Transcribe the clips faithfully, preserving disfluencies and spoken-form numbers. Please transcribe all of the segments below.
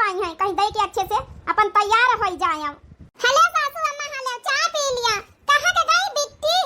आई हैं, कहीं दे के अच्छे से अपन तैयार होई जाए। हेलो सासू अम्मा, हेलो, चाय पी लिया। कहाँ के गई बिट्टी?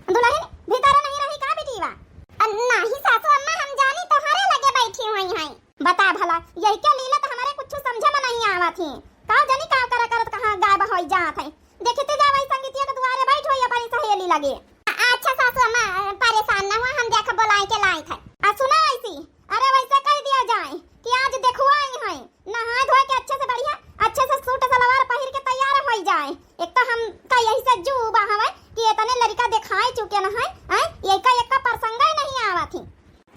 दुलहिन भीतर नहीं रही का बिटिया? अ, नहीं सासू अम्मा, हम जानी तोहरे लगे बैठी हुई हैं। बता भला, यही के लीला तो हमारे कुछ समझे में नहीं आवत ही। का जानी का करे करत कहाँ गायब होई जात है। देखते जावा, ई संगीतिया के दुआरे बैठ होई अपनी सहेली लगे। अ-, अच्छा सासू अम्मा, परेशान न हुआ, हम जाके बुलाए के लाई थे। आ सुना ऐसी, अरे वैसे कह दिया जाए कि आज देखुआ आई हैं, नहाए धोए के अच्छे से बढ़िया, अच्छे से सूट सलवार पहिर के तैयार होई जाए। एक तो हम का यही से जू बा हवे कि इतने लड़का दिखाए चुके न है, हैं? ये का एक का प्रसंग ही नहीं आवत ही।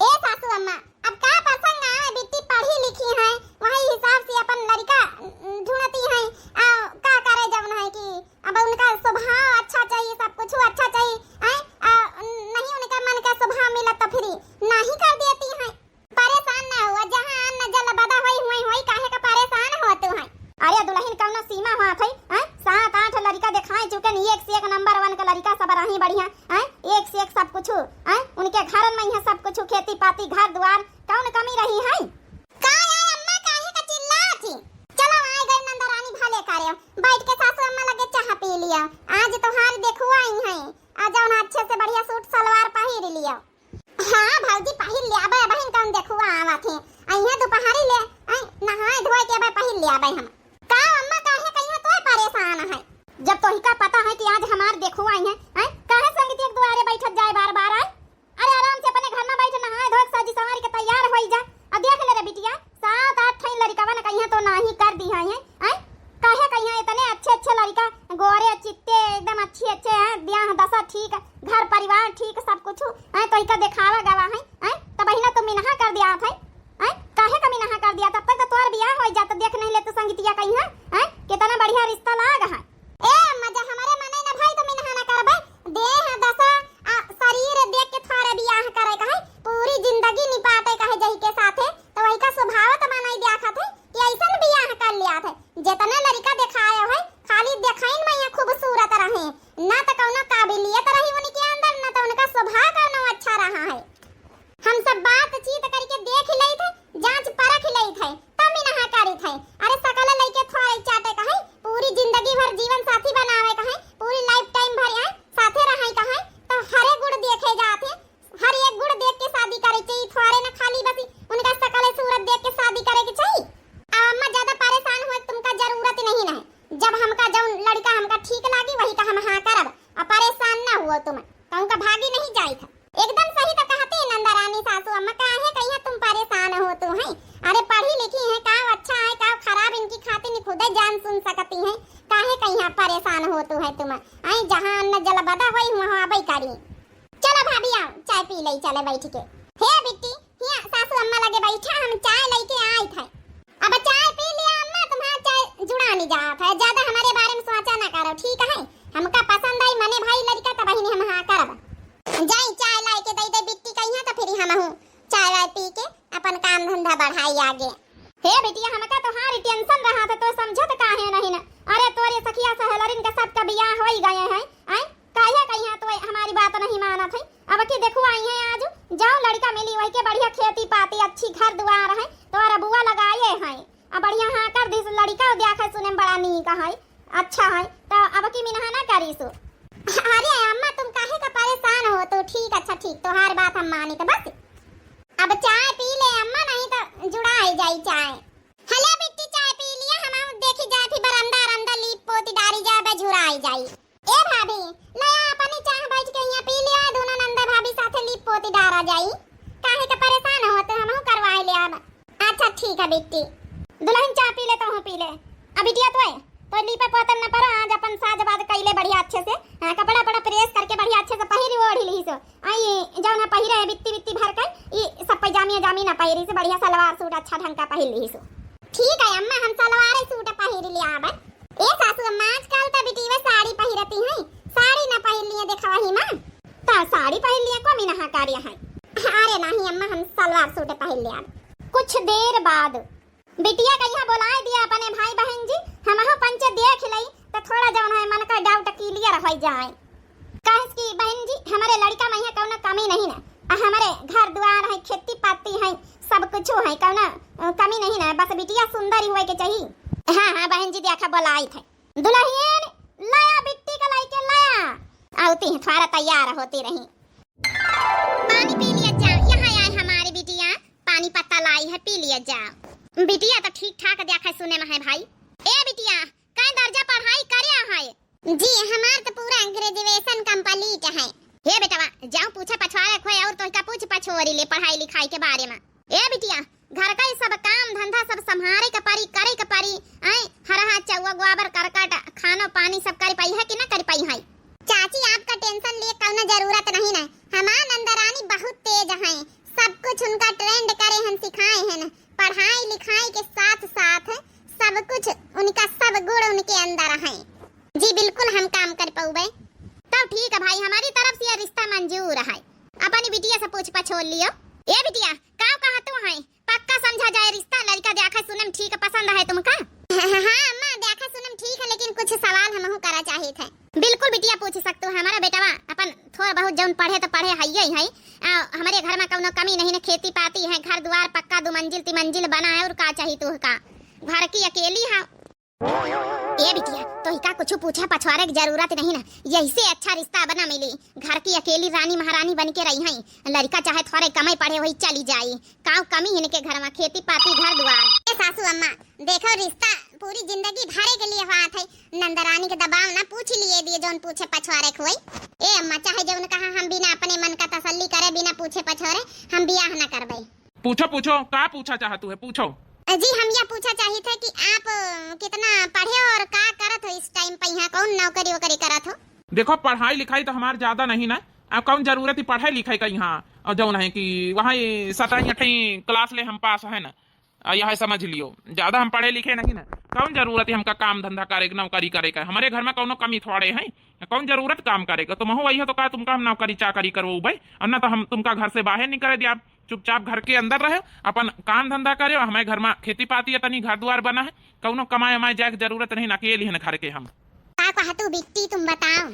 ए सासू अम्मा, अब का प्रसंग आवे, बिट्टी पढ़ी लिखी हैं, वही हिसाब से अपन लड़का ढूंढती हैं। आ, का करे जब न है कि अब उनका स्वभाव अच्छा चाहिए, सब कुछ अच्छा चाहिए, हैं? आ, नहीं उनका मन का स्वभाव मिला तो फिर नहीं कर देती हैं। परेशान ना हुआ, जहाँ अन्न जल बदा होई, हुई, हुई, काहे का परेशान हो तू है? अरे दुलहिन, कौनो सीमा हुआ थे, हैं? सात आठ लड़का दिखाए चुके न, एक से एक नंबर वन का लड़का सब रही बढ़िया, हैं? एक से एक सब कुछ, हैं? उनके घरन में यहाँ सब कुछ, खेती पाती, घर द्वार, कौन कमी रही है? का है अम्मा, काहे का चिल्लात ही? चलो, आए गए नंदरानी, भले करे, बैठ के सासू अम्मा लगे चाह पी लिया। आज तोहार देखुआ आई हैं, आ जाओ ना, अच्छे से बढ़िया सूट सलवार पहिर लिया। हाँ भौजी, पहिर ले, अबे बहिन कौन देखुआ आवत है। अइहे दोपहरी ले, अइ नहाए धोए के अबे पहिर ले अबे हम। का अम्मा, काहे कहिया तोय परेशान है? जब तोहिका पता है कि आज हमार देखुआ आई है, अइ काहे संगीतिया के दुआरे बैठत जाए बार बार, अइ? अरे आराम से अपने घर में बैठ नहाए धोए के सजी संवार के तैयार होई जा। आ देख ले रे बिटिया, सात आठ ठई लड़िकवन कहिया तो नाही कर दी है, अइ? काहे कहिया इतने अच्छे अच्छे लड़िका, गोरे चित्ते, एकदम अच्छे अच्छे हैं, ब्याह दशा ठीक, घर परिवार ठीक, सब कुछ, हैं, तो इका देखावा गवा है, हैं, तब बहिना तो मिनहा कर दिया था, हैं, काहे का मिनहा कर दिया? तब तक तो तोर बियाह हो जात, देख नहीं ले तू संगीतिया कहीं, हैं, हैं, कितना बढ़िया रिश्ता लाग है। ए अम्मा, जा हमारे मने न भाई तो मिनहा न करबे, देह दशा आ शरीर देख के थारे बियाह करे का है, पूरी जिंदगी निपाटे का है जही के साथे, तो वही का स्वभाव तो बनाई दिया खाते कि ऐसन बियाह कर लिया थे। जितने लड़िका देखाए है, खाली देखाइन में ये खूबसूरत रहे, ना तो कौनो काबिलियत रही उनके अंदर, ना तो उनका स्वभाव कौनो अच्छा रहा है। हम सब बातचीत करके देख लेत है, जांच परख लेत है, तब मिनहा करित है। अरे सकल लइके थोड़े चाटे का है, पूरी जिंदगी भर जीवन साथी बनावे का है, पूरी लाइफ टाइम भर यहाँ साथे रहे का है, तो हरे गुण देखे जात है। हर एक गुण देख के शादी करे चाहिए, थोड़े ना खाली बस उनका सकल सूरत देख के शादी करे के चाहिए। अब अम्मा ज्यादा परेशान हुए, तुमका जरूरत नहीं ना है। जब हमका जौन लड़िका हमका ठीक लागी, वही का हम हाँ करब। अब परेशान ना हुओ तुम, कहूँ का भागी नहीं जाई था। एकदम सही तो कहती है नंदा रानी सासू अम्मा, काहे कहिया तुम परेशान हो तू है? अरे पढ़ी लिखी है, का अच्छा है, का खराब, इनकी खातिर खुदे जान सुन सकती है, काहे कहिया परेशान हो तू है तुम? आई जहाँ अन्न जल बदा होई, वहाँ अबई करी। चलो भाभी, आओ, चाय पी लई, चले बैठ के। हे बिट्टी, हिया सासू अम्मा लगे बैठा, हम चाय लेके आए थे। अब चाय पी लिया अम्मा, तुम्हारा चाय जुड़ा नहीं जात है, ज्यादा हमारे बारे में सोचा ना करो, ठीक है? हमका पसंद आई मने भाई लड़िका, तब ही हम हाँ करब। जाई चाय लाई के दे दे बिट्टी कहिया, तो फिर हम हूँ चाय वाय पी के अपन काम धंधा बढ़ाई आगे। हे बिटिया, हमका तोहारी टेंशन रहा था, तो समझत काहे नहीं ना? अरे तोरे सखिया सहेलरिन के सबका बियाह होई गए हैं, आय? काहे कहिया तो हमारी बात नहीं मानत है? अब की देखो आई है आज, जाओ लड़िका मिली वही के बढ़िया खेती पाती, अच्छी घर दुआर है, तोरा बुआ लगाए हैं। अब बढ़िया हाँ कर दिस लड़िका, देखे सुने में बड़ा नीक है, अच्छा है, तो अब की मिनहा ना करीसु। अरे अम्मा, तुम काहे का परेशान हो? तो ठीक, अच्छा ठीक, तोहार बात हम मानी तो बस। अब चाय पी ले अम्मा, नहीं तो जुड़ाई जाई चाय। हेलो बिट्टी, चाय पी लिया, हम देखी जाए फिर बरंदा अरंदा लीप पोती डारी जाए, बे झुराई जाई। ए भाभी, ले आ अपनी चाय बैठ के यहाँ पी लिया, दोनों नंदा भाभी साथे लीप पोती डारा जाई। काहे का परेशान हो तो हमहू करवाई ले अब। अच्छा ठीक है बिट्टी। दुलहिन चाय पी ले, तोहू पी ले। अब बिटिया तो है, तो लीपे पोतन न पड़ा, आज अपन साज बाज कैले बढ़िया अच्छे से, हाँ, कपड़ा पड़ा प्रेस करके बढ़िया अच्छे से पहिरी ओढ़ी ली सो। आई जौन पहिरे है बित्ती बित्ती भर के, ई सब पैजामी उजामी ना पहिरी से, बढ़िया सलवार सूट अच्छा ढंग का पहिर ली सो। ठीक है अम्मा, हम सलवार सूट पहिर लिया आबे। ए सासू अम्मा, आजकल तो बिटिया साड़ी पहिरती हैं, साड़ी ना पहिर लिए देखा वही माँ। तो साड़ी पहिर लिए को मिनहा कार्य है। अरे नहीं अम्मा, हम सलवार सूट पहिर लिया आबे। कुछ देर बाद बिटिया कहिया बोलाए दिया अपने भाई बहन जी, हमहू पंचे देख लई, तो थोड़ा जौन है मन का डाउट क्लियर हो जाए। काहे कि बहन जी, हमारे लड़का में यहाँ कौनो कमी नहीं ना, आ हमारे घर द्वार है, खेती पाती है, सब कुछ है, कौनो, अ, कमी नहीं ना, बस बिटिया सुंदर ही होए के चाहिए। हाँ, हाँ, बहन जी, देखा बोलाइत है। दुलहिन, लाया बिट्टी का लाइके लाया। आवती है, थोड़ा तैयार होती रही। पानी पी लिया जाओ, यहाँ आए हमारी बिटिया, पानी पत्ता लाई है, पी लिया जाओ। बिटिया तो ठीक ठाक देखा सुने में है भाई। ए बिटिया, कै दर्जा पढ़ाई करे है? जी, हमार तो पूरा graduation complete है। हे बेटवा, जाओ पूछे पछवारे खोए और तोहिका पूछ पछोरी ले पढ़ाई लिखाई के बारे में। ए बिटिया, घर का ई सब काम धंधा सब संभारे के परी, करे के परी। आए, हरहा, चौवा, गोबर, करकट, खानो पानी सब कर पाई है कि ना कर पाई है? चाची, आपका tension लिए कौनो जरूरत नहीं ना। हमार नंदरानी बहुत तेज हैं, सब कुछ उनका trained करे हन, सिखाए हन। पढ़ाई लिखाई के साथ साथ सब कुछ उनका, सब गुण उनके अंदर हैं। जी बिल्कुल, हम काम कर पउबे। तब ठीक है भाई, हमारी तरफ से यह रिश्ता मंजूर है। अपनी बिटिया से पूछ पछोर लियो। ए बिटिया, का कहा तू है? पक्का समझा जाए रिश्ता, लड़का देखा सुने में ठीक पसंद है तुमका? हाँ, हाँ, अम्मा, देखा सुने में ठीक है, लेकिन कुछ सवाल हमहू करा चाहित है। बिल्कुल बिटिया, पूछ सकतू है। हमारा बेटवा अपन थोड़ा बहुत जौन पढ़े तो पढ़े है ही है। आ, हमारे घर में कौनो कमी नहीं न, खेती पाती है, घर दुआर पक्का दो मंजिल ती मंजिल बना है, और का चाहिए तू का? घर की अकेली है। ए बिटिया, तोहिका कुछ पूछे पछवारे की जरूरत नहीं ना, यही से अच्छा रिश्ता बना मिली। घर की अकेली रानी महारानी बन के रही है, लड़का चाहे थोड़े कमे पढ़े वही चली जाई, काव कमी इनके घर में, खेती पाती घर दुआर। ए सासू अम्मा, देखो रिश्ता पूरी जिंदगी भरे के लिए हुआ था, नंदरानी के दबाव ना पूछ लिए दिए जौन पूछे पछवारे के होई। ए अम्मा, चाहे जौन कहा, हम बिना अपने मन का तसल्ली करे, बिना पूछे पछवारे हम बियाह ना करबे। पूछो, पूछो, का पूछा चाहतू है, पूछो। जी, हम यह पूछा चाहित है कि आप, अ, कितना पढ़े हो और का करत हो इस time पे, यहाँ कौन नौकरी वोकरी करत हो? देखो, पढ़ाई लिखाई तो हमार ज्यादा नहीं ना, अब कौन जरूरत ही पढ़े लिखे का यहाँ, और जौन है कि वहाँ ये सतवीं अठवीं class ले हम पास है ना, आ, यह समझ लियो, ज्यादा हम पढ़े लिखे नहीं ना, कौन जरूरत है हमका काम धंधा करे के, नौकरी करे का? हमारे घर में कौनो कमी थोड़े है, कौन जरूरत काम करे का? तुम हो वही हो तो का तुमका हम नौकरी चाकरी करवाउबे, और ना तो हम तुमका घर से बाहर निकले दिया। चुपचाप घर के अंदर रहे, अपन काम धंधा करे, हमारे घर में खेती पाती है, तनी घर दुआर बना है, कौनो कमाए वमाए जाए के जरूरत नहीं, अकेली है घर के हम। का कहतू बिट्टी, तुम बताओ।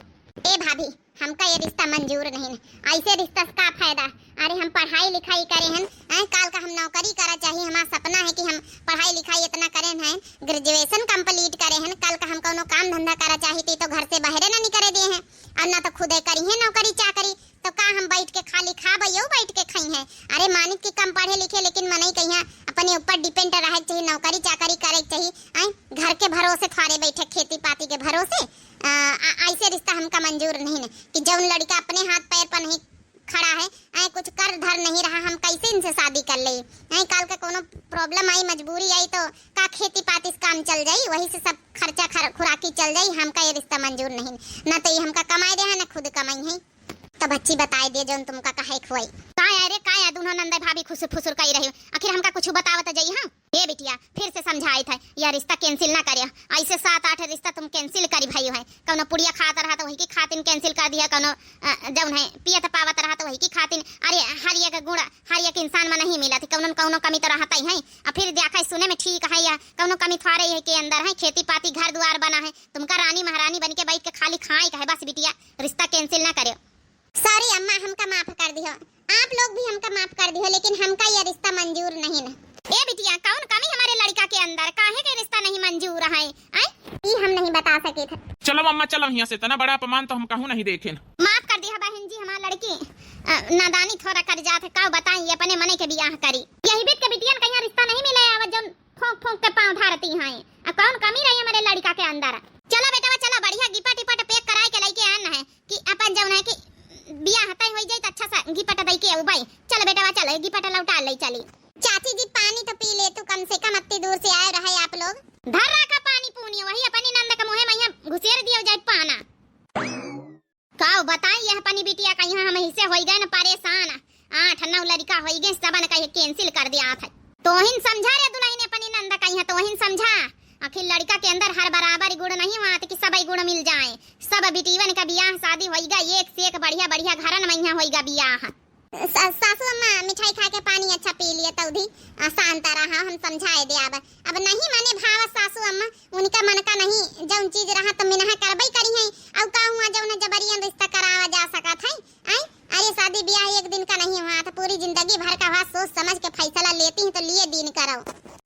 ए भाभी, हमका ये रिश्ता मंजूर नहीं है। ऐसे रिश्ता से का फायदा? अरे हम पढ़ाई लिखाई करे हन, हैं, काल का हम नौकरी करा चाहिए। हमार सपना है कि हम पढ़ाई लिखाई इतना करे हैं, graduation complete करे हन, काल का हम कौनो काम धंधा करा चाहिए तो घर से बाहरे ना निकले दिए हैं, और ना तो खुदे करी है नौकरी चाकरी, तो का हम बैठ के खाली खाबे, यो बैठ के खाई है? अरे मानित कि कम पढ़े लिखे, लेकिन मनई कहिया अपने ऊपर depend रहे के चाहिए, नौकरी चाकरी करे के चाहिए, आय, घर के भरोसे थोड़े बैठे, खेती पाती के भरोसे। आ, आ, ऐसे रिश्ता हमका मंजूर नहीं न, कि जौन लड़का अपने हाथ पैर पर नहीं खड़ा है, ऐ कुछ कर धर नहीं रहा, हम कैसे इनसे शादी कर ले? ऐ काल का कोनो problem आई, मजबूरी आई, तो का खेती पाती से काम चल जाई? वही से सब खर्चा खर-, खुराकी चल जाई। हमका ये रिश्ता मंजूर नहीं, ना तो ये हमका कमाए दे है, ना खुद कमाई है। तो बच्ची बताए दे जौन तुमका कहे के होई। का है रे, का है दोनों नंदे भाभी खुसुर फुसुर कही रही हो? आखिर हमका कुछ बतावत जाई, हाँ? ए बिटिया, फिर से समझाइत है, यह रिश्ता cancel ना करे। ऐसे सात आठ रिश्ता तुम cancel करी भई है। कौनो पुड़िया खात रहा तो वही की खातिन cancel कर दिया, कौनो, अ, जौन है पियत पावत रहा तो वही की खातिन। अरे हर एक गुण हर एक इंसान में नहीं मिला थी, कौनो न कौनो कमी तो रहता ही है। और फिर देखा सुने में ठीक है या कौनो कमी थोड़े है के अंदर है, खेती पाती घर दुआर बना है, तुमका रानी महारानी बन के बैठ के खाली खाए का है बस बिटिया, रिश्ता cancel ना करे। Sorry अम्मा, हमका माफ कर दियो, आप लोग भी हमका माफ कर दियो, लेकिन हमका यह रिश्ता मंजूर नहीं न। ए बिटिया, कौन कमी हमारे लड़का के अंदर, काहे के रिश्ता नहीं मंजूर है, आय? ई हम नहीं बता सके थे। चलो अम्मा, चलो यहाँ से, इतना बड़ा अपमान तो हम कहूँ नहीं देखे। माफ कर दिया बहन जी, हमार लड़की, अ, नादानी थोड़ा कर जात है, का बताई, ये अपने मने के बियाह करी। यही बीत के बिटियन कहीं रिश्ता नहीं मिले, आवत जौन फूंक फूंक के पाँव धरती हैं। अब कौन कमी रही हमारे लड़का के अंदर? चलो बेटवा, चलो, बढ़िया गिपट इपट pack कराए के लेके आन है कि अपन जौन है कि बियाह तय हो जाए तो अच्छा सा गिपट दे के अउबे। चलो बेटवा, चलो, गिपट लौटा ले चली। चाची जी, पानी तो पी ले तू, कम से कम अत्ती दूर से आए रहे आप लोग। धर रखा पानी पूनी, वही अपनी नंद के मुँहे में यहाँ घुसेर दियो जाए पाना। का बताई, यह अपनी बिटिया का यहाँ हम हिस्से होई गए न परेशान। आठ नौ लड़का होई गए, सबन का ये cancel कर दिया था। तोहिन समझा रे दुल्हन, अपनी नंद का यहाँ तोहिन समझा। आखिर लड़का के अंदर हर बराबर गुण नहीं हुआ कि सब गुण मिल जाए। सब बिटियन का बियाह शादी होई गए, एक से एक बढ़िया बढ़िया घरन में यहाँ होई गए बियाह। सा-, सासू अम्मा मिठाई खा के पानी अच्छा पी लिए, तौधी, आ, शांत रहा, हम समझाए दे। अब, अब नहीं माने भाव सासू अम्मा, उनका मन का नहीं, जौन चीज रहा तो मिनहा करबई करी है। अउ का हुआ जौन जबरियन रिश्ता करावा जा सकत है, आय? अरे शादी ब्याह एक दिन का नहीं हुआ था, पूरी जिंदगी भर का हुआ। सोच समझ के फैसला लेती हैं तो लिए दिन करो।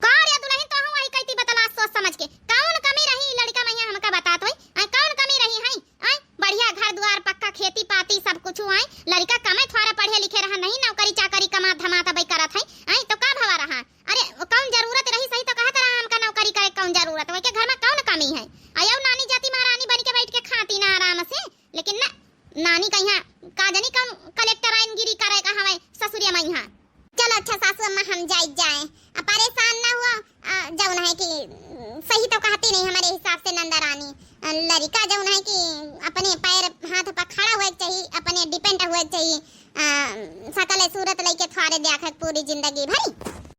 का रे दुलहिन, तोहू वही कहती बतला सोच समझ के। कौन कमी रही लड़का मइहाँ हमका बतात होई? आय, कौन कमी रही है? आय, बढ़िया घर दुआर, पक्का खेती पाती, सब कुछ आय। लड़का कमे थोड़ा पढ़े लिखे रहा, नहीं नौकरी चाकरी कमा धमा तबई करत है। आय, तो का भवा रहा? अरे, कौन जरूरत रही, सही तो कहत रहा, हमका नौकरी करे कौन जरूरत? वही के घर में कौन कमी है? आयो नानी जाती महारानी बन के बैठ के खाती ना आराम से, लेकिन ना, नानी कहिया का जानी कौन कलेक्टर आइनगिरी करे का हवे ससुरिया मइहाँ। चलो अच्छा सासू अम्मा, हम जाई जाए, आ, परेशान ना हुआ। आ, जौन है कि, उम, सही तो कहती नहीं हमारे हिसाब से नंदा रानी। आ, लड़का जौन है कि अपने पैर हाथ पर खड़ा हुए के चाहिए, अपने डिपेंड हुए के चाहिए। आ, सकल सूरत लेके थोड़े देखा पूरी जिंदगी भरी।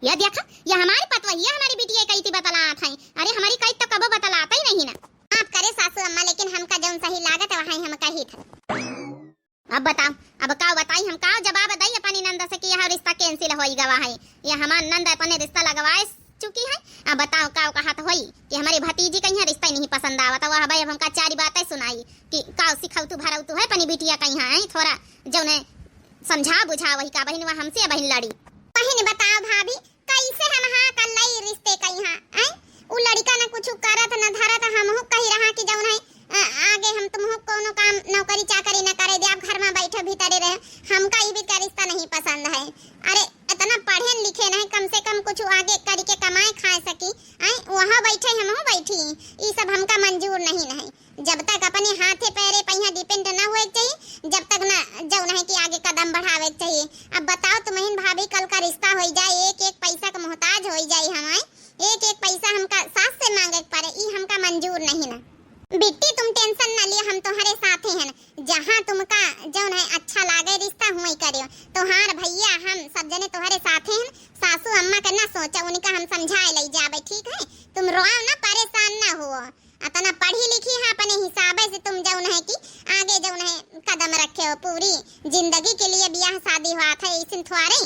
ये देखा, ये हमारी पतवहिया हमारी बिटिया कही थी बतलात है। अरे हमारी कही तो कबो बतलात ही नहीं ना। माफ करे सासू अम्मा, लेकिन हमका जौन सही लागत है वही हम कही था। अब बताओ, अब का बताई, हम का जवाब दई अपनी नंद से कि यह रिश्ता cancel होई गवा है? यह हमार नंद अपने रिश्ता लगवाए चुकी है। अब बताओ का कहत होई कि हमारी भतीजी का यहाँ रिश्ता ही नहीं पसंद आवत। वह भाई अब हमका चारी बातें सुनाई कि का सिखौतू भरौतू है अपनी बिटिया का यहाँ है, थोड़ा जौने समझा बुझा वही का बहिन वह हमसे बहिन लड़ी। बहिन बताओ भाभी, कैसे हम हाँ कर लई रिश्ते कइहाँ, हैं? उ लड़िका न कुछ करत न धरत, हमहू कही रहा कि जौन है, अ, आगे हम तुमहू कोनो काम नौकरी चाकरी न करे दे, आप घर में बैठे भीतरे रहे, हमका ई भी का रिश्ता नहीं पसंद है। अरे, इतना पढ़े लिखे नहीं, कम से कम कुछ आगे करके कमाए खाए सकी, हैं? वहाँ बैठे हमहू बैठी, ई सब हमका मंजूर नहीं, नहीं। जब तक अपने हाथे पैरे पे यहाँ डिपेंड ना हुए के चाहिए, जब तक ना जौन है कि आगे कदम बढ़ावे के चाहिए। अब बताओ तुमहिन भाभी, कल का रिश्ता होई जाए, एक एक पैसा का मोहताज होई जाए हमारे, एक एक पैसा हमका सास से मांगे के पड़े, ई हमका मंजूर नहीं ना। बिट्टी तुम टेंशन ना लियो, हम तुम्हारे साथे हैं, जहाँ तुमका जौन है अच्छा लागे रिश्ता हुए करियो, तोहार भैया हम सब जने तुम्हारे साथे हैं। सासू अम्मा के ना सोचा, उनका हम समझाए ले जाबे, ठीक है? तुम रोओ ना, परेशान ना हुओ। अतना पढ़ी लिखी है अपने हिसाबे से, तुम जौन है कि आगे जौन है कदम रखे हो, पूरी जिंदगी के लिए बियाह शादी हुआ था, इसिन थोड़े।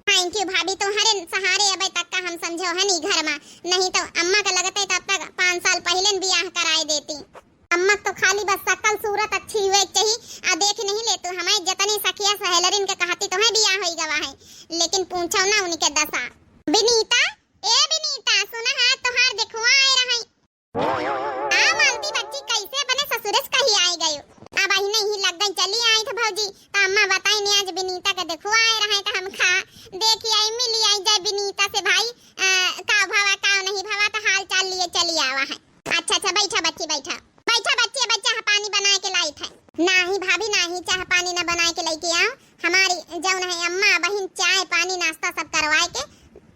Thank you भाभी, तुम्हारे सहारे अबे तक का हम समझो है नहीं घर में, नहीं तो अम्मा के लगते तब तक पाँच साल पहले न बियाह कराए देती। अम्मा तो खाली बस शकल सूरत अच्छी हुए के चाहिए, आ देख नहीं ले तू हमारे जतनी सखिया सहेलरिन के कहती तुम्हें बियाह होई गवा है, लेकिन पूछो ना उनके दशा। विनीता, ए विनीता, सुना है तोहार देखुआ आए रहे। आ मालती बच्ची, कैसे अपने ससुरे से कही आई गयो? अब आई नहीं लग गई, चली आई थे भौजी, तो अम्मा बताई ने आज विनीता के देखो आए रहे तो हम खा देखी आई, मिली आई जाए विनीता से भाई, आ, का भवा का नहीं भवा तो हाल चाल लिए चली आवा है। अच्छा अच्छा, बैठा बच्ची, बैठा बैठा बच्ची, अब चाह पानी बनाए के लाई थे। नाही भाभी नाही, चाह पानी ना बनाए के लेके आओ, हमारी जौन है अम्मा बहिन चाय पानी नाश्ता सब करवाए के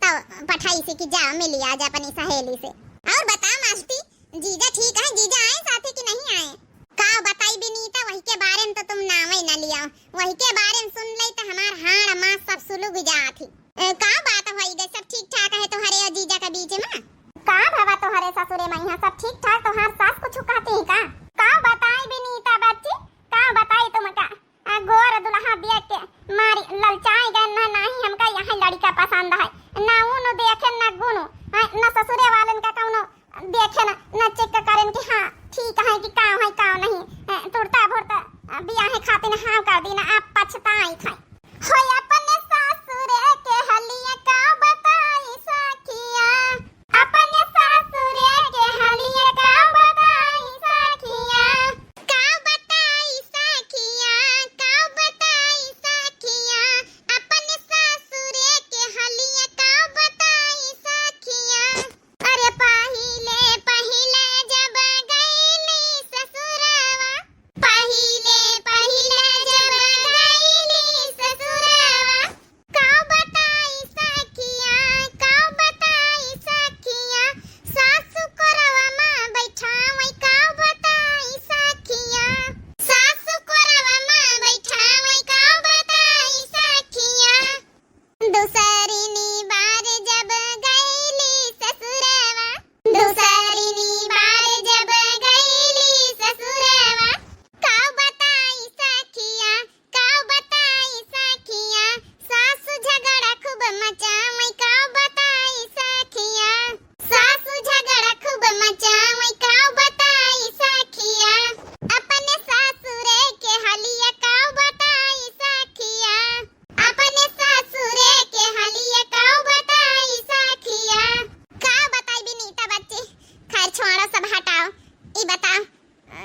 तो पठाई से कि जा मिली आज अपनी सहेली से। और बता मास्टी, जीजा ठीक है? जीजा आए साथे कि नहीं आए? का बताई विनीता, वही के बारे में तो तुम नावे ना लिया, वही के बारे में सुन ले तो हमार हाड़ मास सब सुलुग जात ही। ए, का बात होई गई, सब ठीक ठाक है तोहरे और जीजा के बीच में? का भवा तोहरे ससुरे में यहाँ सब ठीक ठाक, तोहार सास कुछ कहती है का? का बताई विनीता बच्ची, का बताई तुमका? आ, गोर दुल्हा देख के मारी ललचाई गए ना, नाही हमका यहाँ लड़िका पसंद है, ना ऊनु देखे ना गुनु, हैं, ना ससुरे वालन का कौनो देखे ना, ना चेक करेन कि हाँ ठीक है कि का है का नहीं, हैं, तुरता भुरता बियाहे खातिर हाँ कर दी ना, आप पछताई थे। होय अपने सासुरे के हलिया का बताई सखिया, अपने सासुरे के हलिया का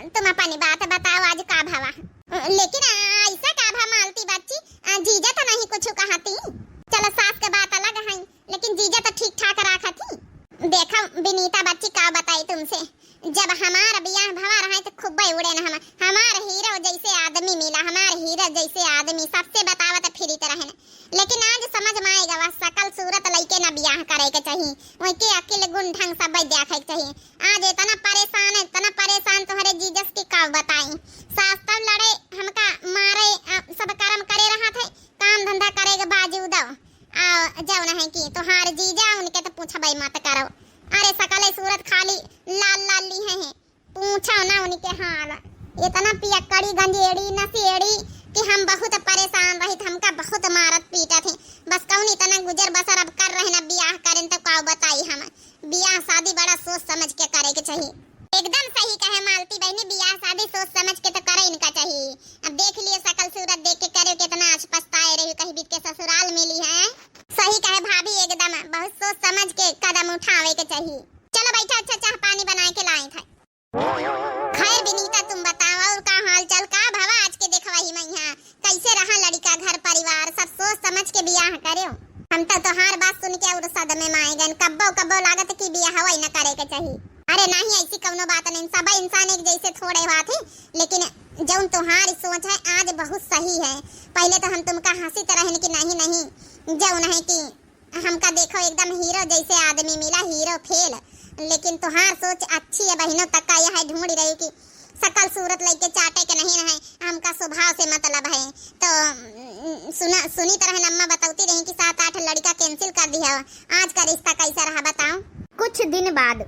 तुम अपनी बात बताओ, आज का भवा? लेकिन ऐसा का भा मालती बच्ची, आ, जीजा तो नहीं कुछ कहती। चलो, सास के बात अलग है, लेकिन जीजा तो ठीक ठाक राखत ही। देखो विनीता बच्ची, का बताई तुमसे, जब हमार बियाह भवा रहा है तो खूबे उड़े न हम। हमार हीरो जैसे आदमी मिला, हमार हीरो जैसे आदमी, सबसे बतावत फिरित रहन। लेकिन आज समझ में आए गवा, सकल सूरत लइके न बियाह करे के चाही, वही के अकिल गुण ढंग सब देखे के चाही। आज इतना परेशान, इतना परेशान तोहरे जीजस की का बताई। सास तब लड़े, हमका मारे, अ, सब कर्म करे रहा थे, काम धंधा करे के बावजूद। आ, जौन है कि तोहार जीजा उनके तो पूछबे मत करो। अरे सकले सूरत खाली लाल लाल ली है, पूछो ना उनके हाल। इतना पियक्कड़ी गंजेड़ी नशेड़ी कि हम बहुत परेशान रही, हमका बहुत मारत पीटत है। बस कौन इतना गुजर बसर अब कर रहे ना, बियाह करें तो का बताई हम। बियाह शादी बड़ा सोच समझ के करे के चाहिए। एकदम सही कहे मालती बहनी, बियाह शादी सोच समझ के तो करे इनका चाहिए। अब देख लिए सकल सूरत देख के करे, कितना आज पछताए रही, कहीं बीत के ससुराल मिली है। सही कहे भाभी, एकदम बहुत सोच समझ के कदम उठावे के चाहिए। चलो बैठा, अच्छा चाह पानी बनाए के लाए थे। खैर विनीता, तुम बताओ और का हाल चाल, का भवा आज के देखवाही में यहाँ? कैसे रहा लड़िका घर परिवार, सब सोच समझ के बियाह करेउ। हम तो तोहार बात सुन के और सदमे में आए गए। कब्बो कब्बो लागत कि बियाह हवाई न करे के चाही। अरे नहीं, ऐसी कौनो बात नहीं, सब इंसान एक जैसे थोड़े हुआ थे, लेकिन जौन तोहार सोच है आज बहुत सही है। पहले तो हम तुमका हंसित रहन कि नहीं नहीं, जौन है कि हमका देखो एकदम हीरो जैसे आदमी मिला, हीरो फेल। लेकिन तोहार सोच अच्छी है बहिनो, तक्का यह ढूंढ रही कि सकल सूरत लइके चाटे के नहीं रहे, हमका स्वभाव से मतलब है। तो उम, सुना, सुनी तरह अम्मा बतौती रही कि सात आठ लड़िका cancel कर दिया। आज का रिश्ता कैसा रहा बताओ? कुछ दिन बाद।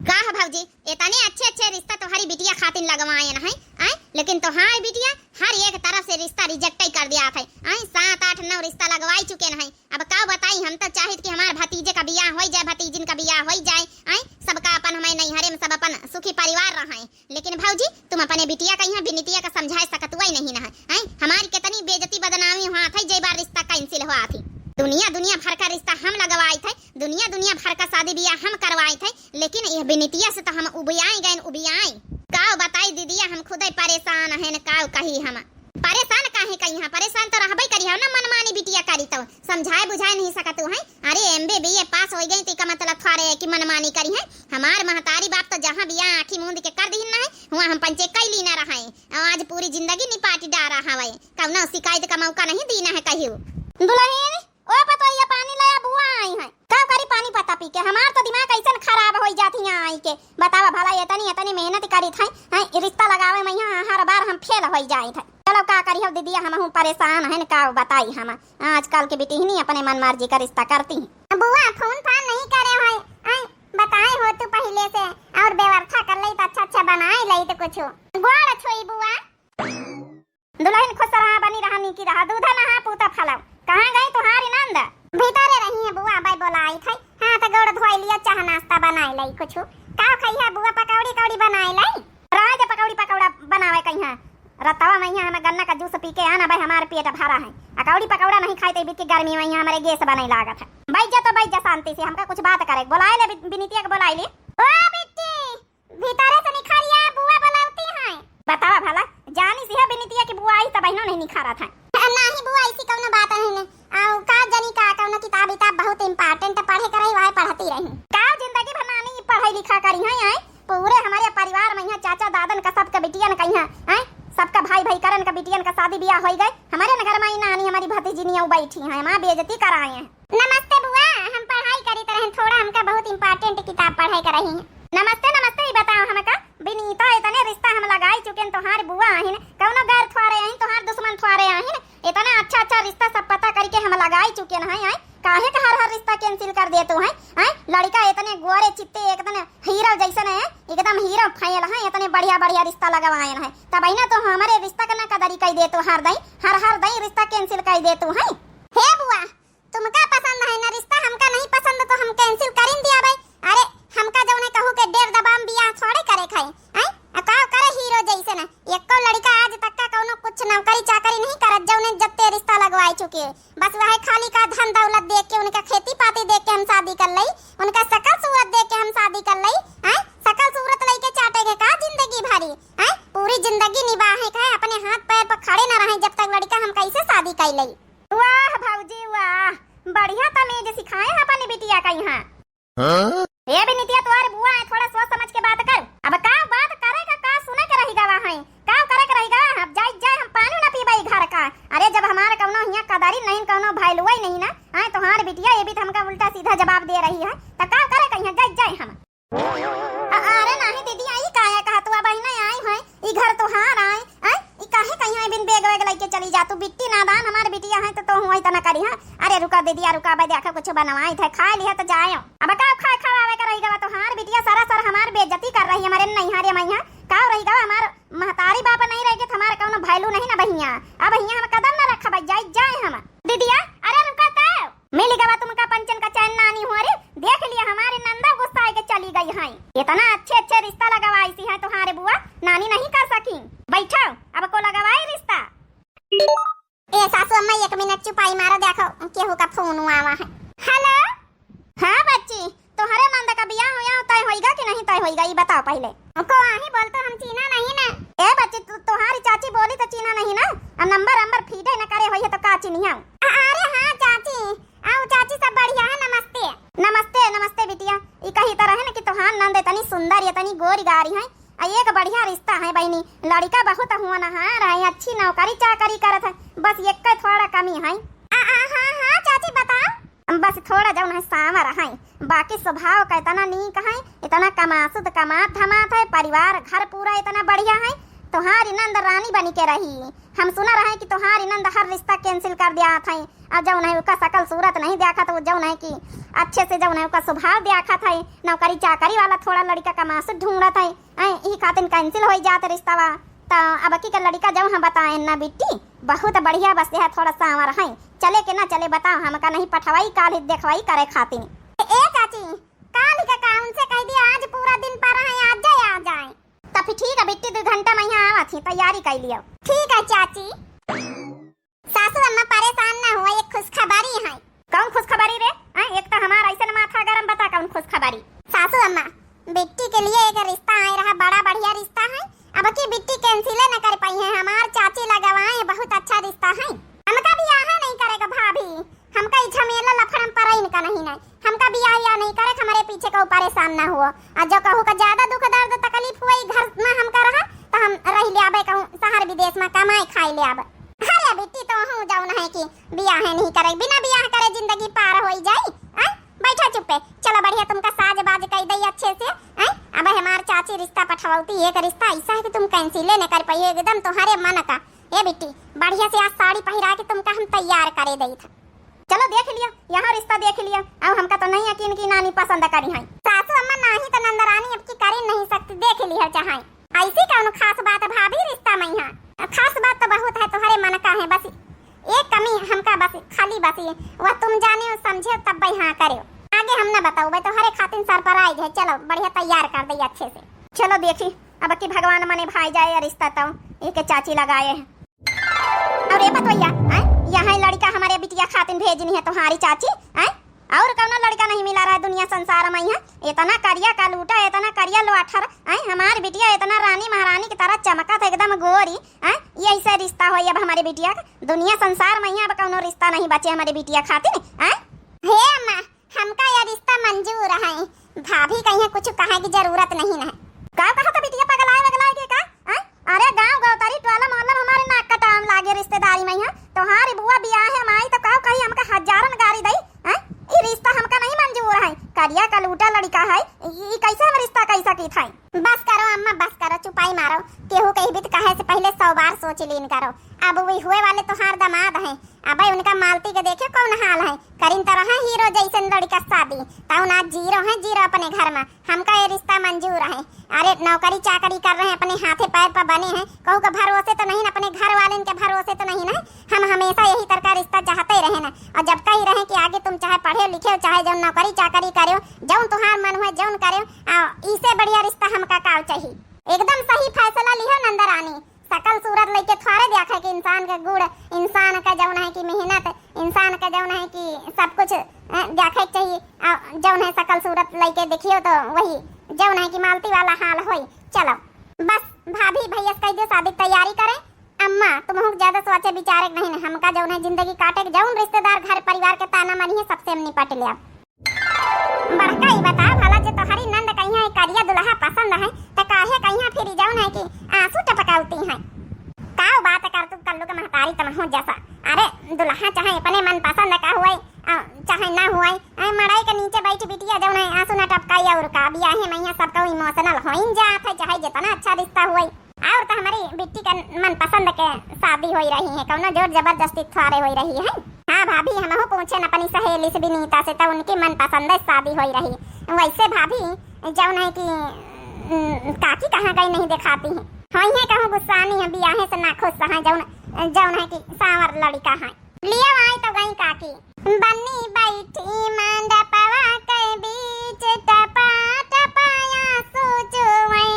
का है भौजी, इतने अच्छे अच्छे रिश्ता तोहरी बिटिया खातिर लगवाए न है, आय? लेकिन तोहार बिटिया हर एक तरफ से रिश्ता reject ही कर दिया है, आय? सात आठ नौ रिश्ता लगवाई चुके न है। अब का बताई, हम तो चाहित कि हमार भतीजे का बियाह होई जाए, भतीजिन का बियाह होई जाए, आय? सबका अपन हमारे नैहरे में सब अपन सुखी परिवार रहे। लेकिन भौजी, तुम अपने बिटिया का यहाँ बिनितिया का समझाए सकत हुआ ही नहीं ना है, आय? हमारी कितनी बेइज्जती बदनामी हुआ था, जे बार रिश्ता cancel हुआ थी। दुनिया दुनिया भर का रिश्ता हम लगवाए थे, दुनिया दुनिया भर का शादी बियाह हम करवाए थे, लेकिन यह बिनितिया से तो हम उबियाए गए, उबियाए। काव बताई दीदिया, हम खुदे परेशान हैं, काव कही हम। परेशान काहे कही हैं, परेशान तो रहबे करी हो ना, मनमानी बिटिया करी तो समझाए बुझाए नहीं सकत हो हैं। अरे एमबीबीए पास हो गई तो का मतलब थोड़े है कि मनमानी करी है। हमार महतारी बाप तो जहाँ बियाह आँखी मूंद के कर दीन ना है, वहाँ हम पंचे कैली ना रहे। और आज पूरी जिंदगी निपाटी डारा हवे, कौनो शिकायत का मौका नहीं दीना है कहियो। दुल्हन, ओ पतोहिया, पानी लाया, बुआ आई हैं। का करी पानी पत्ता पी के? हमार तो दिमाग ऐसन खराब होई जात हियाँ आई के। बतावा भला, एतनी, एतनी मेहनत करीत हैं, हैं, रिश्ता लगावे में यहाँ हर बार हम फेल होई जाइत है। चलो का करी हो दीदिया, हमहूँ परेशान हैं, का बताई हम। आजकल के बिटिहनी अपने मन मर्जी का रिश्ता करती हैं। बुआ, फोन फान नहीं करे हो, हैं, बताए हो तू पहले से, और व्यवस्था कर लई तो अच्छा अच्छा बनाए लई तो कुछ। गोड़ छुई बुआ। दुल्हन खुश रहा, बनी रहा, नीकी रहा, दूध नहा पूता फलाओ। कहाँ गई तुम्हारी नंद? भीतरे रही है बुआ, बाई बोलाई थे। हाथ गोड़ धोई लिया, चाह नाश्ता बनाए लाई कुछ। का खई है बुआ, पकौड़ी कौड़ी बनाए लाई? राज पकौड़ी पकौड़ा बनावे कहीं है। रतवा में यहाँ हम गन्ना का जूस पी के आना भाई, हमारे पेट भरा है। पकौड़ी पकौड़ा नहीं खाई तो बीच की गर्मी में यहाँ हमारे गैस बने लागत है। बैठ जा तो बैठ जा शांति से, हमका कुछ बात करे, बोलाए ले बि-, बिनितिया के बोलाए ले। ओ बिट्टी, भीतरे से निखारिया, बुआ बुलावती हैं। बतावा भला, जानी सी है बिनितिया की बुआ आई, तब बहिनो नहीं निखारत है। नहीं बुआ, ऐसी कौनो बात नहीं ने। आओ, का जानी का कौनो किताब इताब बहुत important पढ़े के रही, वह पढ़ती रही। का जिंदगी भर नानी पढ़ाई लिखा करी हैं, आए? पूरे हमारे परिवार में यहाँ चाचा दादन का सबका बिटियन का यहाँ, आए? सबका भाई भाई करन का बिटियन का शादी बियाह होई गए। हमारे न घर में ही नानी हमारी भतीजी नहीं बैठी हैं, हमार बेइज्जती कराए हैं। नमस्ते बुआ, हम पढ़ाई करीत रहन, थोड़ा हमका बहुत important किताब पढ़े के रही। नमस्ते, नमस्ते, ई बताओ हमका, बिनीता, इतने रिश्ता हम लगाई चुकेन, तोहार बुआ आहिन, कौनो गैर थ्वारे आहिन, तोहार दुश्मन थ्वारे आहिन, इतना अच्छा अच्छा रिश्ता सब पता करके हम लगाई चुकेन हैं, हैं? काहे का हर हर रिश्ता cancel कर देतू हैं, हैं? लड़का इतने गोरे चित्ते, एकदम हीरो जैसन है, एकदम हीरो फैल हैं, इतने बढ़िया बढ़िया रिश्ता लगवाएन हैं, तब ना तो हमारे रिश्ता का ना कदरी कर देतू, हर दई, हर हर दई रिश्ता cancel कर देतू हैं। हे बुआ, तुमका पसंद है ना रिश्ता, हमका नहीं पसंद तो हम cancel करिन दिया भाई। अरे हमका जौने कहू के डेर दबाम बियाह थोड़े करे खाए, हैं? आ का करे हीरो जैसे ना, एको लड़का आज तक का कौनो कुछ नौकरी चाकरी नहीं करत, जौने जत्ते रिश्ता लगवाए चुके। बस वह खाली का धन दौलत देख के, उनका खेती पाती देख के हम शादी कर लई, उनका शकल सूरत देख के हम शादी कर लई, हैं? शकल सूरत लइके चाटे के का जिंदगी भरी? हाँ? ए बिनितिया, तोहार बुआ है, थोड़ा सोच समझ के बात कर। अब का बात करे का, का सुने के रहि गवा है, का करे के रहि गवा है? अब जाई जाए, हम पानी न पीबे ई घर का। अरे, जब हमार कौनो हियाँ कदरी नहीं, कौनो value ही नहीं ना, आए तोहार बिटिया ये भी तो हमका उल्टा सीधा जवाब दे रही है, तो का करे कहीं जाई जाए हम। अ-, अरे नाही दीदी, आई काया कहा तू, अब अहिना आई है, ई घर तोहार आए, आए, ई काहे कहीं आई बिन bag वैग लइके चली जा तू? बिट्टी नादान हमार बिटिया है तो, तो हुआ इतना करी है। अरे रुका दीदी, आ रुका, अब देखा कुछ बनवाई थे, खा लिया तो जाए। अब का खाए खवावे का रहि गवा तोहार बिटिया, सरासर हमार बेइज्जती कर रही है, हमारे नैहरे मैया, का रहि गवा हमार महतारी बाप नहीं रह गए तो हमार कौनो value नहीं ना बहिया। अब हियाँ हम कदम ना रखब, जाई जाए हम। दीदिया, अरे रुका तो, मिल गवा तुमका पंचन का चैन नानी हो रे। देख लिया हमारी नंदा गुस्सा आके चली गई है। इतना अच्छे अच्छे रिश्ता लगवाई सी है तुम्हारे बुआ, नानी नहीं कर सकी। बैठो, अब को लगवाई रिश्ता। ए सासू अम्मा, एक मिनट चुपाई मारो, देखो केहू का फोन आवा है। हेलो। हाँ बच्ची, तोहरे नंद का बियाह हुआ तय होइगा कि नहीं तय होइगा, ई बताओ पहले। को आही बोल तो हम चीन्हा नहीं ना। ए बच्ची, तू, तोहारी चाची बोली तो चीन्हा नहीं ना। अब नंबर अंबर फीडे न करे होई है तो का चिन्हिया? अ-, अरे हाँ चाची, आओ चाची, सब बढ़िया है, नमस्ते। नमस्ते, नमस्ते बिटिया। ई कही तो रहे न कि तोहार नंद इतनी सुंदर, इतनी गोरी गारी है, आ एक बढ़िया रिश्ता है बहिनी, लड़िका बहुत होनहार है, अच्छी नौकरी चाकरी करत है, बस एक थोड़ा कमी है। आ, आ, हाँ, हाँ, चाची, बताओ। बस थोड़ा जौन है सांवर है, बाकी स्वभाव का इतना नीक है, इतना कमासुद कमात धमात है, परिवार घर पूरा इतना बढ़िया है, तोहारी नंद रानी बनी के रही। हम सुना रहे कि तोहारी नंद हर रिश्ता cancel कर दिया है, और जौन है ओका शकल सूरत नहीं देखत, वो जौन है कि अच्छे से जौन है ओका स्वभाव देखत है, नौकरी चाकरी वाला थोड़ा लड़िका कमासुद ढूंढत है, ऐं, ई खातिन cancel होई जात रिश्तावा। त अब की का लड़िका जब हम बताएन ना बिट्टी, बहुत बढ़िया, बस यह थोड़ा सांवर है, चले के ना चले बताओ, हमका नहीं पठवाई काल ही देखवाई करे खातिन। ए चाची, काल ही का, का उनसे कह दिया आज पूरा दिन पर है, आज जाए, आ जाए। त फिर ठीक है बिट्टी, दो घंटा में यहाँ आवत ही, तैयारी कर लियो। ठीक है चाची। सासू अम्मा परेशान ना हुआ, एक खुशखबरी है। कौन खुशखबरी रे? हाँ, एक तो हमार ऐसे न माथा गरम, बता कौन खुशखबरी? सासू अम्मा, बिट्टी के लिए एक रिश्ता आए रहा, बड़ा बढ़िया रिश्ता है। अब की बिट्टी cancel न कर पाई है, हमार चाची लगवाए, बहुत अच्छा रिश्ता है। हमका बियाह नहीं करेगा भाभी, हमका ई झमेला लफड़म पर इनका नहीं, नहीं। हमका बियाह या नहीं करे, हमरे पीछे कहू परेशान ना हुआ। आ जो कहू का ज्यादा दुख दर्द तकलीफ हुआ ई घर में हमका रहा, तो हम रह ले आबे कहू शहर विदेश में कमाए खाए ले आबे। अरे बिट्टी, तो हूँ जौन है कि बियाह नहीं करे, बिना बियाह करे जिंदगी पार होई जाई। आय, बैठा चुप्पे, चलो बढ़िया तुमका साज बाज कई दई अच्छे से। आय, अब हमार चाची रिश्ता पठवौती, एक रिश्ता ऐसा है कि तुम cancel न कर पाइए, एकदम तुम्हारे मन का। ए बिट्टी, बढ़िया से आज साड़ी पहिरा के तुमका हम तैयार करे दई था। चलो देख लिया, यहाँ रिश्ता देख लिया। अब हमका तो नहीं यकीन कि नानी पसंद करी हैं। सासू अम्मा, नाही तो नंदरानी अब की करी नहीं सकती, देख लिया चाहे। ऐसी कौन खास बात है भाभी रिश्ता में यहाँ? खास बात तो बहुत है, तोहरे मन का है, बस एक कमी हमका बस, खाली बस ये, वह तुम जाने और समझे तब हाँ करे। आगे हम न बताओ, तोहरे खातिर surprise है। चलो बढ़िया तैयार कर दे अच्छे से। चलो देखी, अब की भगवान मने भाई जाए या रिश्ता तो एक चाची लगाए है। और ये बतवैया, आय, यहाँ लड़का हमारे बिटिया खातिन भेजनी है तुम्हारी चाची, आय, और कौनो लड़का नहीं मिला रहा है दुनिया संसार में यहाँ। इतना करिया कलूटा, इतना करिया लोअठर, आय, हमार बिटिया इतना रानी महारानी की तरह चमकत है, एकदम गोरी, आय, ये ऐसे रिश्ता होई अब हमारे बिटिया का? दुनिया संसार में यहाँ अब कौनो रिश्ता नहीं बचे हमारे बिटिया खातिन, आय। हे अम्मा, हमका यह रिश्ता मंजूर है, भाभी कहीं कुछ कहे की जरूरत नहीं है। का कहा था बिटिया, पगलाए वगलाए के का? हैं? अरे गाँव गौतरी टोला मोहल्ला में हमारे नाक कटाम लागे रिश्तेदारी में है। तोहारी बुआ बियाह है माई तो का कही, हमका हजारन गारी दई, हैं? ई रिश्ता हमका नहीं मंजूर है। करिया कलूटा लड़का है, ई, ई कैसे हम रिश्ता कैसा की था? बस करो अम्मा, बस करो, चुपाई मारो। केहू कही भी तो कहे से पहले सौ बार सोच लीन करो। अब वही हुए वाले तोहार दामाद हैं, अबे उनका मालती के देखे कौन हाल है, करिन तरह हीरो जैसन लड़का शादी, तउन आज zero है, zero अपने घर में। हमका ये रिश्ता मंजूर है। अरे नौकरी चाकरी कर रहे हैं, अपने हाथे पैर पर बने हैं, कहू के भरोसे तो नहीं, अपने घर वाले के भरोसे तो नहीं ना। हम हमेशा यही तरह का रिश्ता चाहते रहे ना, और जब कही रहे कि आगे तुम चाहे पढ़े लिखे हो, चाहे जौन नौकरी चाकरी करे हो, जौन तुहार मन हुए जौन करे हो, आ, इसे बढ़िया रिश्ता हमका का चाहिए। एकदम सही फैसला लिहो नंदरानी। शकल सूरत लइके थोड़े देखे कि इंसान के गुण, इंसान का जौन है कि मेहनत, इंसान का जौन है कि सब कुछ, अ, देखे के चाहिए। आ, जौन है शकल सूरत लइके देखियो तो वही जौन है कि मालती वाला हाल होई। चलो बस भाभी भैया से कह दे शादी की तैयारी करें। अम्मा तुम ज्यादा सोचे विचारे के नहीं न, हमका जौन है जिंदगी काटे के, जौन रिश्तेदार घर परिवार के ताना मारी है सबसे हम निपट ले। बड़का ही बा जैसा, अरे दुल्हा चाहे अपने मनपसंद का हुए, अ, चाहे ना हुए, अ, मड़ई के नीचे बैठी बिटिया जौन है आंसू ना टपकाई और का, बियाहे मइहाँ सब केहू emotional होइन जात है, चाहे जितना अच्छा रिश्ता हुए। और तो हमरी बिट्टी के मनपसंद के शादी होई रही है, कौनो जोर जबरदस्ती थोड़े होई रही है। हाँ भाभी, हमहू पूछेन अपनी सहेली से, विनीता से, तो उनकी मनपसंद शादी होई रही। वैसे भाभी, जौन है कि, उम, काकी कहाँ गई नहीं देखाती है, होई है कहूँ गुस्सानी है, बियाहे से ना खुश है, जौन, जौन है कि सांवर लड़िका है। लियो आई तो गई काकी। बनी बैठी मंडपवा के बीच, टपा टपा आंसू चुवै।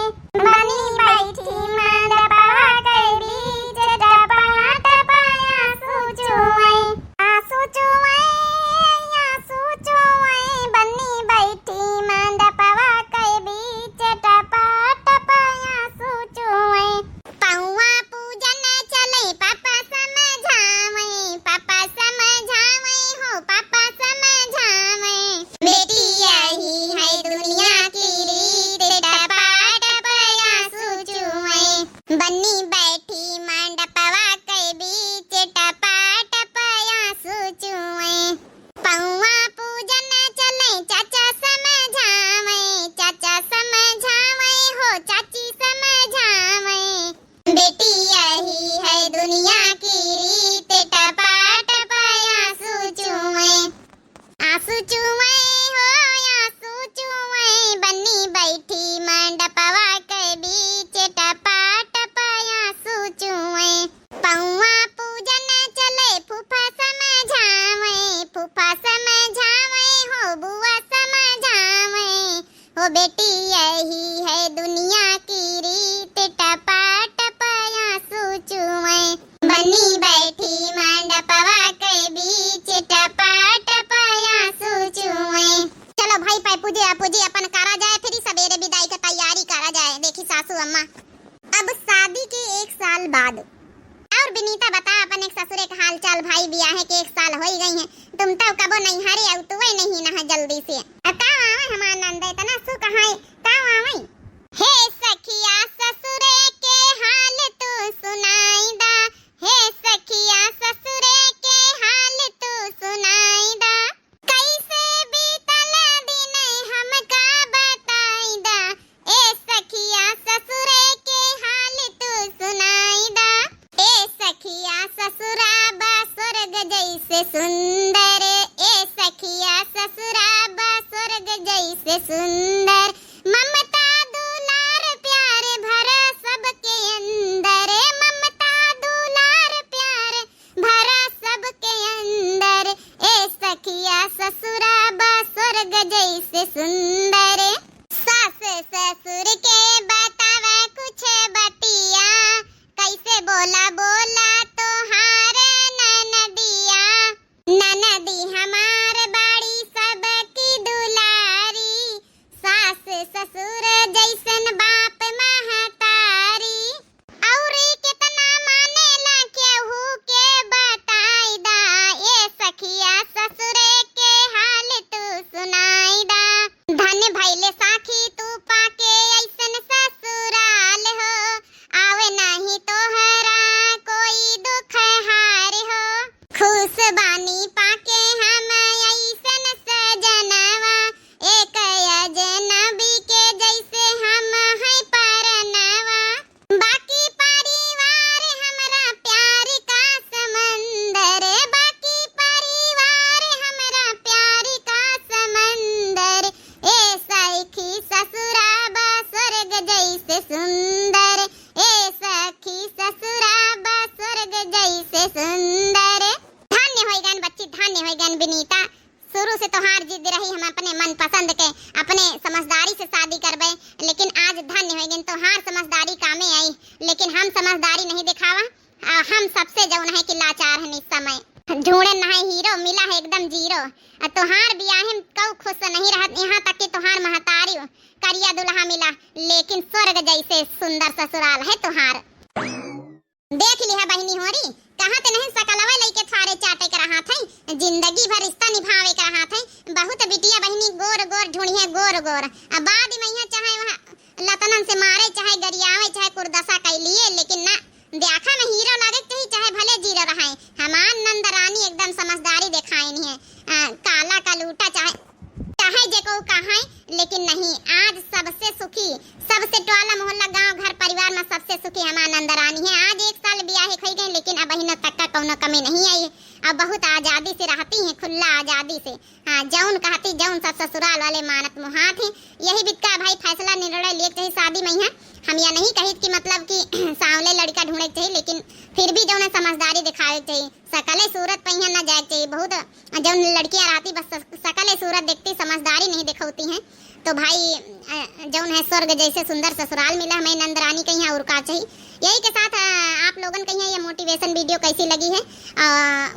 बनी बैठी मंडपवा के बीच, टपा टपा आंसू चुवै। आंसू चुवै, आंसू चुवै, बनी बैठी मंडपवा के बीच, टपा टपा आंसू चुवै। पौआ पूजन चलै पापा समझावै, पापा समझावै हो, पापा समझावै। बेटी यही है दुनिया की रीत, टपा टपा आंसू चुवै। बनी बैठी मंडपवा के बीच, टपा टपा आंसू चुवै। पौआ पूजन चलै चाचा समझावै, चाचा समझावै हो, चाची समझावै। बेटी यही है दुनिया की रीत, टपा टपा आंसू चुवै। आंसू चुवै हो, आंसू चुवै, बनी बैठी मंडपवा के बीच, टपा टपा आंसू चुवै। पौआ पूजन चलै फूफा समझावै, फूफा समझावै हो, बुआ समझावै। ओ बेटी यही है दुनिया की रीत, टपा टपा आंसू चुवै। बनी बैठी मंडपवा के बीच, टपा टपा आंसू चुवै। चलो भाई, पाए पूजे आ पूजे अपन करा जाए, फिर सबेरे विदाई के तैयारी करा जाए। देखी सासू अम्मा, अब शादी के एक साल बाद। और विनीता, बता अपन एक ससुरे का हाल चाल। भाई, बियाहे के एक साल होई गई है, तुम तो कबो नैहरे अउतुए नहीं ना है जल्दी से। आ, का आवे हमार नंद, इतना सुख है, का आवे? हे सखिया ससुरे के हाल तू सुनाई दा, हे सखिया ससुरे के हाल तू सुनाई दा। कैसे बीतल दिन हमका बताई दा, ए सखिया ससुरे के हाल तू सुनाई दा। ए सखिया ससुरा बा स्वर्ग जैसे सुंदर, ए सखिया ससुरा बा स्वर्ग जैसे सुंदर। ममता दुलार प्यार भरा सबके अंदर, ममता दुलार प्यार भरा सबके अंदर। ए सखिया ससुरा बा स्वर्ग जैसे सुंदर। सास ससुर के बतावा कुछ बतिया, कैसे बोला बोला तोहार ननदिया। ननदी हमार बाड़ी सबकी दुलारी, सास ससुर जैसन बाप महतारी। और केतना मानेला केहू के बताई दा, ए सखिया ससुरे के हाल तू सुनाई दा। धन्य भइले साखी तू पाके ऐसन ससुराल हो, आवे नाही तोहरा कोई दुख हार हो। खुश बानी पाके हम ऐसन सजनवा, एक अजनबी के जैसे हम हैं परनवा। बाकी परिवार हमरा प्यार का समंदर, बाकी परिवार हमरा प्यार का समंदर। ए सखी ससुरा बा स्वर्ग जैसे सुंदर, ए सखी ससुरा बा स्वर्ग जैसे सुंदर। धन्य होइगन बच्ची, धन्य होइगन विनीता। शुरू से तोहार जिद रही हम अपने मनपसंद के, अपने समझदारी से शादी करबे, लेकिन आज धन्य होइगन, तोहार समझदारी कामे आई, लेकिन हम समझदारी नहीं दिखावा। आ, हम सबसे जौन है कि लाचार हन इस समय। ढूंढे ना है हीरो, मिला है एकदम जीरो। आ, तोहार बियाहे में कऊ खुश नहीं रहत, यहाँ तक कि तोहार महतारी करिया दुल्हा मिला, लेकिन स्वर्ग जैसे सुंदर ससुराल है तोहार। देख लिहा बहिनी होरी, कहाँ ते नहीं सकलवा लइके थारे चाटे के रहा थे, जिंदगी भर रिश्ता निभावे के रहा थे। बहुत बिटिया बहिनी गोर गोर ढूंढिया गोर गोर। अब बाद में यहाँ चाहे वहाँ लतनन से मारे, चाहे गरियावे, चाहे कुर्दसा कइ लिए, लेकिन ना, देखा में हीरो लागे के चाही, चाहे भले जीरो रहे। हमार नंद रानी एकदम समझदारी देखाइन है। आ, काला कलूटा चाहे, चाहे जेको कहाई, लेकिन नहीं, आज सबसे सुखी, सबसे टोला मोहल्ला गांव घर परिवार में सबसे सुखी हमार नंद रानी है। आज एक साल बियाहे खई गई, लेकिन अबहिन तक का कौनो कमी नहीं आई है। अब बहुत आजादी से रहती हैं, खुला आजादी से। हाँ, जौन कहती, जौन सब ससुराल वाले मानत मुहात हैं। यही बितका भाई फैसला निर्णय लिए के चाही शादी में है। हम यह नहीं कहित कि मतलब कि सांवले लड़का ढूंढे के चाही, लेकिन फिर भी जौन है समझदारी दिखावे के चाही। सकले सूरत पे यहाँ ना जाए के चाही। बहुत जौन लड़कियाँ रहती बस सक-, सकले सूरत देखती, समझदारी नहीं दिखौती हैं। तो भाई, अ, जौन है स्वर्ग जैसे सुंदर ससुराल मिला हमें नंद रानी के यहाँ, और का चाही। यही के साथ, अ, आप लोगन के यहाँ ये मोटिवेशन वीडियो कैसी लगी है? अ,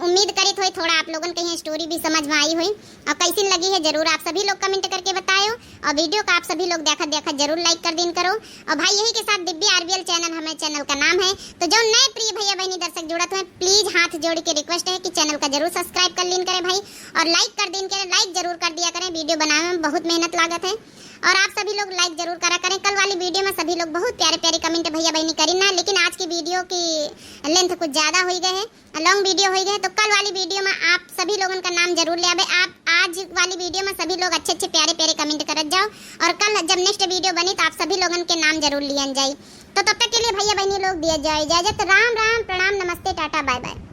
उम्मीद करित होई थोड़ा आप लोगन के यहाँ स्टोरी भी समझ में आई होई। और कैसी लगी है जरूर आप सभी लोग कमेंट करके बतायो। और वीडियो का आप सभी लोग देखत देखत जरूर लाइक कर दीन करो। और भाई यही के साथ दिव्या आरबीएल चैनल हमें चैनल का नाम है। तो जौन नए प्रिय भैया बहनी दर्शक जुड़त हुए, प्लीज हाथ जोड़ के रिक्वेस्ट है कि चैनल का जरूर सब्सक्राइब कर लीन करें भाई। और लाइक कर दीन करें, लाइक जरूर कर दिया करें। वीडियो बनावे में बहुत मेहनत लागत है। और आप सभी लोग लाइक जरूर करा करें। कल वाली वीडियो में सभी लोग बहुत प्यारे प्यारे कमेंट भैया बहनी करी ना, लेकिन आज की वीडियो की लेंथ कुछ ज़्यादा हो गई है, लॉन्ग वीडियो हो गई है। तो कल वाली वीडियो में आप सभी लोगन का नाम जरूर ले आवे। आप आज वाली वीडियो में सभी लोग अच्छे अच्छे प्यारे प्यारे कमेंट करत जाओ, और कल जब नेक्स्ट वीडियो बनी तो आप सभी लोगन के नाम जरूर लियन जाई। तो तब तक के लिए भैया बहनी लोग दिया जाए इजाजत। राम राम, प्रणाम, नमस्ते, टाटा, बाय बाय।